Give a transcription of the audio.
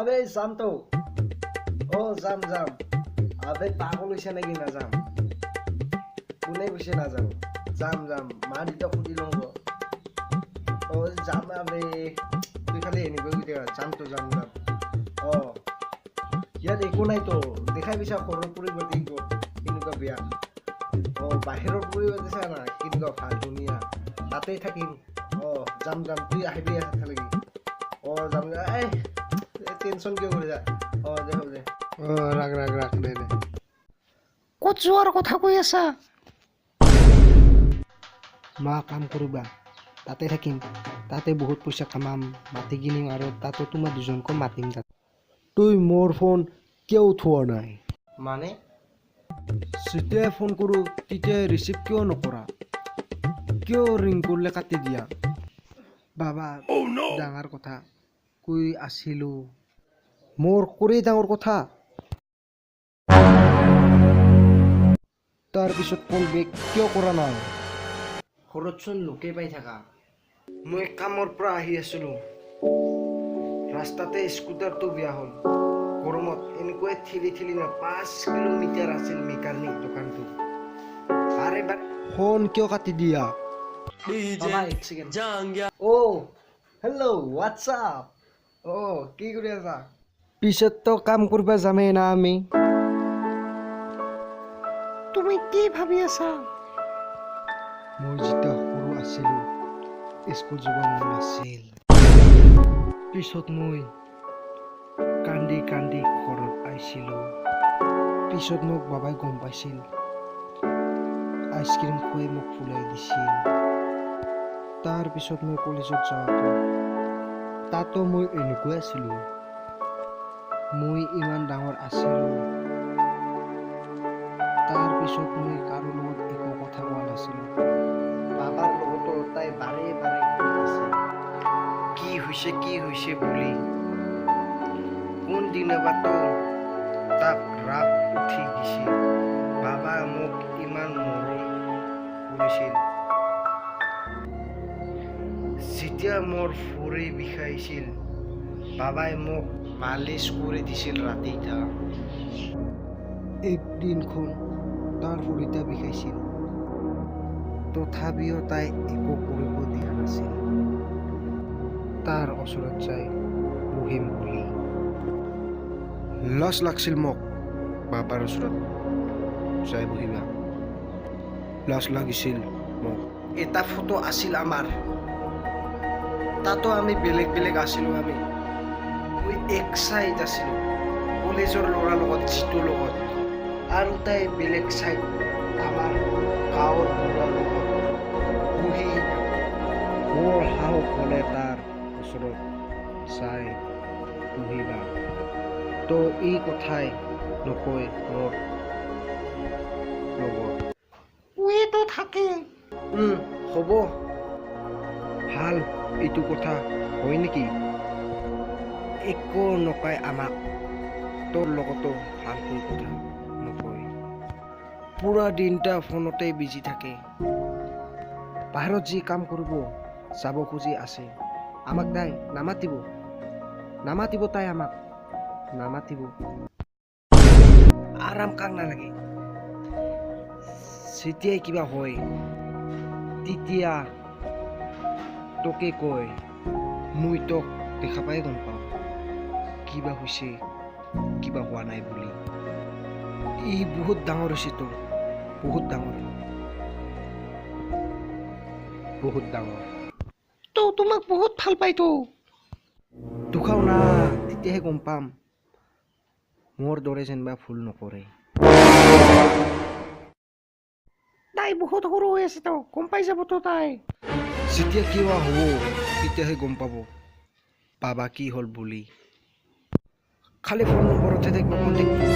আবে যাম তো, অ যাম যাম। আবে পাগল হৈছে নেকি? নাযাম। কোনে কৈছে নাযাম? যাম যাম, মা দেউতাক সুধি লওঁ। অ যাম। আবে তুই খালি এনেকৈ কৈ থাকা। যাম তো, যাম যাম। অ ইয়াত একো নাইতো, দেখাই পিছা ঘৰৰ পৰিৱৰ্তে কেনেকুৱা বেয়া। অ বাহিৰৰ পৰিৱৰ্তে চা না কেনেকুৱা ভাল, ধুনীয়া, তাতেই থাকিম। অ যাম যাম, তুই আহিবি খালি। অ যাম। এই টেনচন কিয় কৰিছা? অ দে হ'ব দে। অ ৰাখ ৰাখ ৰাখ, দে দে। ক'ত যোৱাৰ কথা কৈ আছা? মা কাম কৰিবা, তাতে থাকিম, তাতে বহুত পইচা কামাম, মাটি কিনিম আৰু তাতো তোমাৰ দুজনকো মাতিম তাত। তুই মোৰ ফোন কিয় উঠোৱা নাই? মানে যেতিয়াই ফোন কৰোঁ তেতিয়াই ৰিচিভ কিয় নকৰা? কিয় ৰিং কৰিলে কাটি দিয়া? বাবা, ডাঙৰ কথা কৈ আছিলোঁ। মোৰ কৰি ডাঙৰ কথা? তাৰপিছত কল বেক কিয় কৰা নাই? ঘৰতচোন লোকে পাই থাকা। মই কামৰ পৰা আহি আছিলোঁ, ৰাস্তাতে স্কুটাৰটো বেয়া হ'ল। গৰমত এনেকুৱাই ঠেলি ঠেলি না 5 কিলোমিটাৰ আছিল মেকানিক দোকানটো। বাৰে বাৰে ফোন কিয় কাটি দিয়া? বাবা, এক ছেকেণ্ড। অ' হেল্ল', হোৱাটছআপ। অ কি কৰি আছা? পিছত তো কাম কৰিব যামেই না আমি। তুমি কি ভাবি আছা? মই যেতিয়া সৰু আছিলোঁ, স্কুল যাব মন নাছিল। পিছত মই কান্দি কান্দি ঘৰত আহিছিলোঁ। পিছত মোক বাবাই গম পাইছিল, আইচক্ৰীম খুৱাই মোক ফুলাই দিছিল। তাৰপিছত মই কলেজত যাওঁতে তাতো মই এনেকুৱাই আছিলোঁ। মই ইমান ডাঙৰ আছিলোঁ। তাৰপিছত মই কাৰো লগত একো কথা কোৱা নাছিলোঁ। বাবাৰ লগতো তাই বাৰে বাৰে কৈ আছিল কি হৈছে কি হৈছে বুলি। কোনদিনা বা তো তাক ৰাগ উঠি গৈছিল। বাবা মোক ইমান মৰম কৰিছিল। যেতিয়া মোৰ ভৰি বিষাইছিল, বাবাই মোক মালিচ কৰি দিছিল ৰাতিটা। একদিনখন তাৰ ভৰিটা বিষাইছিল, তথাপিও তাই একো কৰিব দিয়া নাছিল। তাৰ ওচৰত যাই বহিম বুলি লাজ লাগছিল মোক বাবাৰ ওচৰত যাই বহিবা, লাজ লাগিছিল মোক। এটা ফটো আছিল আমাৰ, তাতো আমি বেলেগ বেলেগ আছিলোঁ। আমি মই এক চাইড আছিলোঁ কলেজৰ ল'ৰাৰ লগত, যিটোৰ লগত, আৰু তাই বেলেগ চাইড আমাৰ গাঁৱৰ ল'ৰাৰ লগত বহি। মোৰ সাহস হ'লে তাৰ ওচৰত যাই বহিবা তো এই কথাই নকয় মোৰ লগত। কৈয়েতো থাকে। হ'ব, ভাল এইটো কথা হয় নেকি? একো নকয় আমাক, তোৰ লগতো ভালকৈ কথা নকয়। পুৰা দিনটা ফোনতে বিজি থাকে। বাহিৰত যি কাম কৰিব যাব খুজি আছে, আমাক তাই নামাতিব, নামাতিব, তাই আমাক নামাতিব। আৰাম কাক নালাগে? যেতিয়াই কিবা হয় তেতিয়া তোকে কয়। মই তোক দেখা পাই গম পাওঁ কিবা হৈছে কিবা হোৱা নাই বুলি। ই বহুত ডাঙৰ হৈছে তো, বহুত ডাঙৰ, বহুত ডাঙৰ। তো তোমাক বহুত ভাল পাইতো। দুখাও না, তেতিয়াহে গম পাম। মোৰ দৰে যেনিবা ভুল নকৰে। তাই বহুত সৰু হৈ আছে তো, গম পাই যাবতো তাই। যেতিয়া কিবা হ'ব তেতিয়াহে গম পাব বাবা কি হ'ল বুলি। খালি ফোন নম্বৰতহে থাকিব কণ্টেক্টটো।